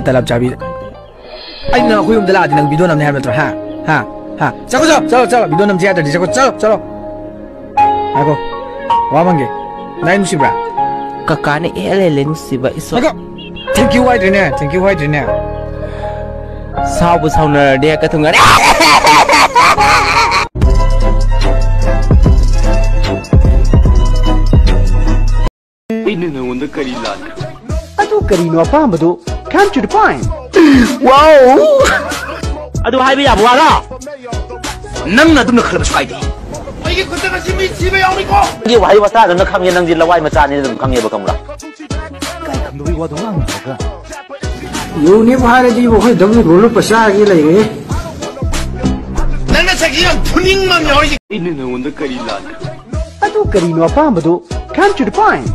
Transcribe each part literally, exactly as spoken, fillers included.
ꯇꯂꯞ ꯆꯥꯕꯤ꯫ ꯑꯩꯅ ꯑꯩꯈꯣꯏ ꯌꯨꯝꯗ ꯂꯥꯛꯑꯗꯤ ꯅꯪ ꯚꯤꯗꯤꯑꯣ ꯅꯝꯅꯤ ꯍꯥꯏꯕ ꯅꯠꯇ꯭ꯔꯣ? ꯍꯥ? ꯍꯥ? ꯍꯥ? ꯆꯠꯈꯣ, ꯆꯠꯂꯣ, ꯆꯠꯂꯣ, ꯆꯠꯂꯣ꯫ ꯚꯤꯗꯤꯑꯣ ꯅꯝꯁꯤ ꯌꯥꯗ꯭ꯔꯗꯤ ꯆꯠꯈꯣ, ꯆꯠꯂꯣ, ꯆꯠꯂꯣ꯫ ꯉꯥꯏꯈꯣ꯫ ꯋꯥ ꯑꯃ ꯍꯪꯒꯦ꯫ ꯅꯪ ꯑꯩ ꯅꯨꯡꯁꯤꯕ꯭ꯔꯥ? ꯀꯀꯥꯅ ꯏꯍꯦꯜ ꯍꯦꯜꯂꯦ ꯅꯨꯡꯁꯤꯕ, ꯏꯁꯣꯔ꯫ ꯉꯥꯏꯈꯣ꯫ Thank you ꯍꯥꯏꯗ꯭ꯔꯤꯅꯦ, thank you ꯍꯥꯏꯗ꯭ꯔꯤꯅꯦ꯫ ꯁꯥꯎꯕꯨ ꯁꯥꯎꯅꯔꯗꯤ ꯍꯦꯛꯇ ꯊꯨꯡꯒꯅꯤ꯫ ꯑꯩꯅ ꯅꯉꯣꯟꯗ ꯀꯔꯤ ꯂꯥꯟꯈ꯭ꯔꯦ? ꯑꯗꯨ ꯀꯔꯤꯅꯣ ꯑꯄꯥꯝꯕꯗꯨ? Come to the point. Wow! ꯑꯗꯨ ꯍꯥꯏꯕ ꯌꯥꯕ ꯋꯥꯔꯣ? ꯅꯪꯅ ꯑꯗꯨꯝꯅ ꯈꯜꯂꯕꯁꯨ ꯀꯥꯏꯗꯦ꯫ ꯑꯩꯒꯤ ꯈꯨꯠꯇ ꯉꯁꯤ ꯃꯤ ꯁꯤꯕ ꯌꯥꯎꯔꯤꯀꯣ꯫ ꯅꯪꯒꯤ ꯋꯥꯍꯩ ꯋꯥꯇꯥꯗꯨꯅ ꯈꯪꯉꯦ, ꯅꯪꯗꯤ ꯂꯋꯥꯏ ꯃꯆꯥꯅꯤ ꯑꯗꯨꯝ ꯈꯪꯉꯦꯕ, ꯈꯪꯕ꯭ꯔꯥ? ꯏꯀꯥꯏ ꯈꯪꯗꯕꯒꯤ ꯋꯥꯗꯣ ꯉꯥꯡꯅꯨ ꯍꯥꯏꯔꯒ꯫ ꯌꯨꯅꯤꯞ ꯍꯥꯏꯔꯗꯤ ꯏꯕꯣ, ꯑꯩꯈꯣꯏ ꯗꯕꯜ ꯒꯣꯜ ꯂꯨꯞꯄ ꯆꯥꯒꯦ ꯂꯩꯔꯦ꯫ ꯅꯪꯅ ꯆꯍꯤ ꯌꯥꯝ ꯐꯨꯅꯤꯡꯕ ꯑꯃ ꯌꯥꯎꯔꯤ꯫ ꯑꯩꯅ ꯅꯉꯣꯟꯗ ꯀꯔꯤ ꯂꯥꯟꯈ꯭ꯔꯦ? ꯑꯗꯨ ꯀꯔꯤꯅꯣ ꯑꯄꯥꯝꯕꯗꯨ? Come to the point.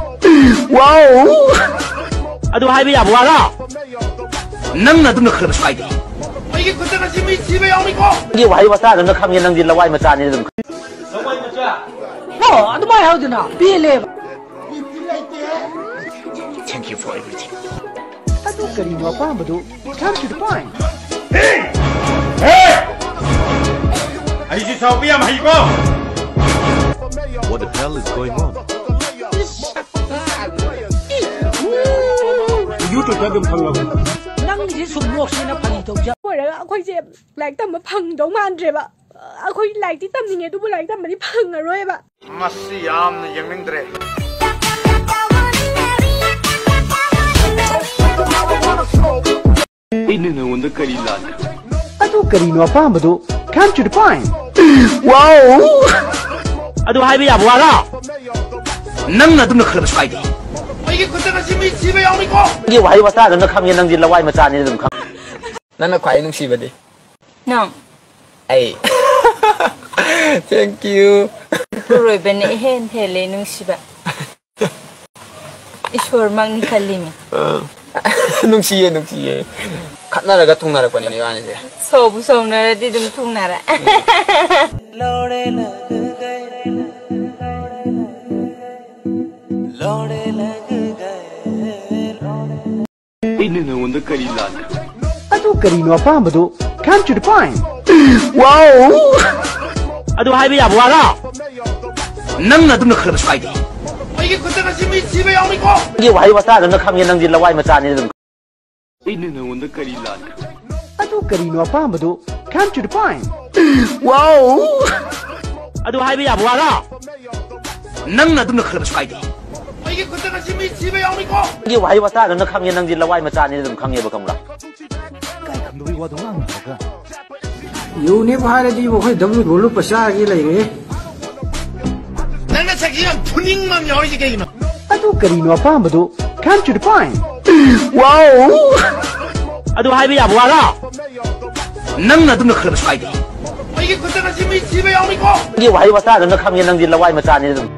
Wow! ꯑꯗꯨ ꯍꯥꯏꯕ ꯌꯥꯕ ꯋꯥꯔꯣ? ꯅꯪꯅ ꯑꯗꯨꯝꯅ ꯈꯜꯂꯕꯁꯨ ꯀꯥꯏꯗꯦ꯫ ꯑꯩꯒꯤ ꯈꯨꯠꯇ ꯉꯁꯤ ꯃꯤ ꯁꯤꯕ ꯌꯥꯎꯔꯤꯀꯣ꯫ ꯅꯪꯒꯤ ꯋꯥꯍꯩ ꯋꯥꯇꯥꯗꯨꯅ ꯈꯪꯉꯦ, ꯅꯪꯗꯤ ꯂꯋꯥꯏ ꯃꯆꯥꯅꯤ ꯑꯗꯨꯝ ꯈꯪꯉꯦ꯫ ꯍꯣ, ꯑꯗꯨꯃꯥꯏ ꯍꯥꯏꯗꯅ ꯄꯦꯜꯂꯦꯕ꯫ Thank you for everything. ꯑꯗꯨ ꯀꯔꯤꯅꯣ ꯑꯄꯥꯝꯕꯗꯨ? Come to the point. ꯑꯩꯁꯤ ꯁꯥꯎꯕ ꯌꯥꯝ ꯍꯩꯀꯣ꯫ What the hell is going on? YouTube-ꯇ ꯑꯗꯨꯝ ꯐꯪꯂꯕ꯫ ꯅꯪꯒꯤꯁꯦ ꯁꯨꯝ ꯅꯣꯛꯁꯦꯅ ꯐꯥꯒꯤ ꯇꯧꯖ- ꯑꯣꯏꯔꯒ ꯑꯩꯈꯣꯏꯁꯦ ꯂꯥꯏꯔꯤꯛ ꯇꯝꯕ ꯐꯪꯗꯧ ꯃꯥꯟꯗ꯭ꯔꯦꯕ꯫ ꯑꯩꯈꯣꯏ ꯂꯥꯏꯔꯤꯛꯇꯤ ꯇꯝꯅꯤꯡꯉꯦ, ꯑꯗꯨꯕꯨ ꯂꯥꯏꯔꯤꯛ ꯇꯝꯕꯗꯤ ꯐꯪꯉꯔꯣꯏꯕ꯫ ꯃꯁꯤ ꯌꯥꯝꯅ ꯌꯦꯡꯅꯤꯡꯗ꯭ꯔꯦ꯫ ꯑꯩꯅ ꯅꯉꯣꯟꯗ ꯀꯔꯤ ꯂꯥꯟꯈ꯭ꯔꯦ? ꯑꯗꯨ ꯀꯔꯤꯅꯣ ꯑꯄꯥꯝꯕꯗꯨ? Come to the point. Wow! ꯑꯗꯨ ꯍꯥꯏꯕ ꯌꯥꯕ ꯋꯥꯔꯣ? ꯅꯪꯅ ꯑꯗꯨꯝꯅ ꯈꯜꯂꯕꯁꯨ ꯀꯥꯏꯗꯦ꯫ ꯑꯩꯒꯤ ꯈꯨꯠꯇ ꯉꯁꯤ ꯃꯤ ꯁꯤꯕ ꯌꯥꯎꯔꯤꯀꯣ꯫ ꯅꯪꯒꯤ ꯋꯥꯍꯩ ꯋꯥꯇꯥꯗꯨꯅ ꯈꯪꯉꯦ, ꯅꯪꯗꯤ ꯂꯋꯥꯏ ꯃꯆꯥꯅꯤ ꯑꯗꯨꯝ ꯈꯪꯉꯦ꯫ ꯅꯪꯅ ꯈ꯭ꯋꯥꯏ ꯅꯨꯡꯁꯤꯕꯗꯤ? ꯅꯪ꯫ ꯑꯩ꯫ Thank you. ꯎꯄꯨꯔꯣꯏꯕꯅ ꯏꯍꯦꯟ ꯍꯦꯜꯂꯦ ꯅꯨꯡꯁꯤꯕ꯫ ꯏꯁꯣꯔꯃꯛꯅꯤ ꯈꯜꯂꯤꯃꯤ꯫ ꯑ, ꯅꯨꯡꯁꯤꯌꯦ, ꯅꯨꯡꯁꯤꯌꯦ꯫ ꯈꯠꯅꯔꯒ ꯊꯨꯡꯅꯔꯛꯄꯅꯤꯅꯦ ꯏꯕꯥꯅꯤꯁꯦ꯫ ꯁꯥꯎꯕꯨ ꯁꯥꯎꯅꯔꯗꯤ ꯑꯗꯨꯝ ꯊꯨꯡꯅꯔꯦ꯫ ꯑꯩꯅ ꯅꯉꯣꯟꯗ ꯀꯔꯤ ꯂꯥꯟꯈ꯭ꯔꯦ? ꯑꯗꯨ ꯀꯔꯤꯅꯣ ꯑꯄꯥꯝꯕꯗꯨ? Come to the point. Wow! ꯑꯗꯨ ꯍꯥꯏꯕ ꯌꯥꯕ ꯋꯥꯔꯣ? ꯅꯪꯅ ꯑꯗꯨꯝꯅ ꯈꯜꯂꯕꯁꯨ ꯀꯥꯏꯗꯦ꯫ ꯑꯩꯒꯤ ꯈꯨꯠꯇ ꯉꯁꯤ ꯃꯤ ꯁꯤꯕ ꯌꯥꯎꯅꯤꯀꯣ꯫ ꯅꯪꯒꯤ ꯋꯥꯍꯩ ꯋꯥꯇꯥꯗꯨꯅ ꯈꯪꯉꯦ, ꯅꯪꯗꯤ ꯂꯋꯥꯏ ꯃꯆꯥꯅꯤ ꯑꯗꯨꯝ꯫ ꯑꯩꯅ ꯅꯉꯣꯟꯗ ꯀꯔꯤ ꯂꯥꯟꯈ꯭ꯔꯦ? ꯑꯗꯨ ꯀꯔꯤꯅꯣ ꯑꯄꯥꯝꯕꯗꯨ? Come to the point. Wow! ꯑꯗꯨ ꯍꯥꯏꯕ ꯌꯥꯕ ꯋꯥꯔꯣ? ꯅꯪꯅ ꯑꯗꯨꯝꯅ ꯈꯜꯂꯕꯁꯨ ꯀꯥꯏꯗꯦ꯫ ꯑꯩꯒꯤ ꯈꯨꯠꯇ ꯉꯁꯤ ꯃꯤ ꯁꯤꯕ ꯌꯥꯎꯅꯤꯀꯣ꯫ ꯅꯪꯒꯤ ꯋꯥꯍꯩ ꯋꯥꯇꯥꯗꯨꯅ ꯈꯪꯉꯦ, ꯅꯪꯗꯤ ꯂꯋꯥꯏ ꯃꯆꯥꯅꯤ ꯑꯗꯨꯝ ꯈꯪꯉꯦꯕ, ꯈꯪꯕ꯭ꯔꯥ? ꯏꯀꯥꯏ ꯈꯪꯗꯕꯒꯤ ꯋꯥꯗꯣ ꯉꯥꯡꯅꯨ ꯍꯥꯏꯔꯒ꯫ ꯌꯨꯅꯤꯞ ꯍꯥꯏꯔꯗꯤ ꯃꯈꯣꯏ ꯗꯕ꯭ꯂꯤꯎ ꯒꯣꯜꯗ ꯄꯩꯁꯥꯒꯤ ꯂꯩꯔꯦ꯫ ꯅꯪꯅ ꯁꯛꯁꯤ ꯌꯥꯝ ꯐꯨꯅꯤꯡꯕ ꯑꯃ ꯌꯥꯎꯔꯤꯁꯦ ꯀꯩꯒꯤꯅꯣ? ꯑꯗꯨ ꯀꯔꯤꯅꯣ ꯑꯄꯥꯝꯕꯗꯨ? Come to the point. Wow! ꯑꯗꯨ ꯍꯥꯏꯕ ꯌꯥꯕ ꯋꯥꯔꯣ? ꯅꯪꯅ ꯑꯗꯨꯝꯅ ꯈꯜꯂꯕꯁꯨ ꯀꯥꯏꯗꯦ꯫ ꯑꯩꯒꯤ ꯈꯨꯠꯇ ꯉꯁꯤ ꯃꯤ ꯁꯤꯕ ꯌꯥꯎꯅꯤꯀꯣ꯫ ꯅꯪꯒꯤ ꯋꯥꯍꯩ ꯋꯥꯇꯥꯗꯨꯅ ꯈꯪꯉꯦ, ꯅꯪꯗꯤ ꯂꯋꯥꯏ ꯃꯆꯥꯅꯤ ꯑꯗꯨꯝ꯫